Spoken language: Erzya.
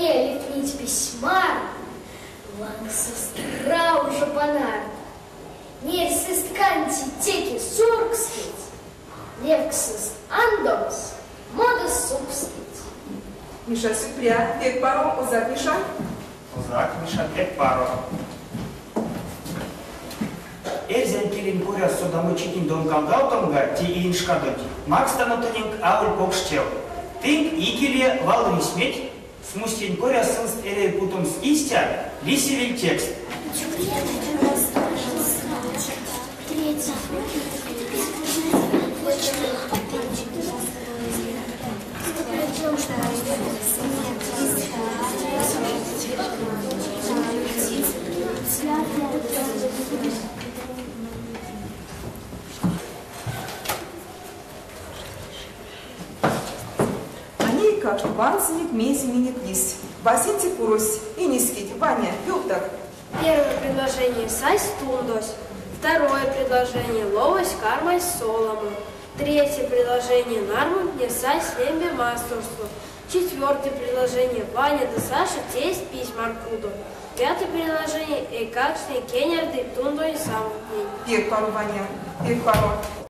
Кудотне ливтнить письмарт, лангсост раужо панарт. Нерьсэст кандтнить теке суркскеть, левксэст андомс модас ускить. Миша, сюкпря, пек паро, озак, Миша. Озак, Миша, пек паро. Эрзянь келень коряс содамочитнень домкалгавтомга те иень шкадонть макстано тыненк аволь покш тев. Тынк икеле валрисьметь, смустень коряс сынст эряви путомс истя, лисевель текст. А ней, эйкакшт, вансынек, мезе минек лиссь. Васенце курось, инескеть, Ваня, ёвтак. Первое предложение сась тундось. Второе предложение ловось кармась соламо. Третье предложение нармунтне састь лембе масторсто. Четвертое предложение Ваня ды Саша тейсть письмаркудо. Пятое предложение эйкакштне кенярдыть тундонь самонтень. Пек паро, Ваня, пек паро.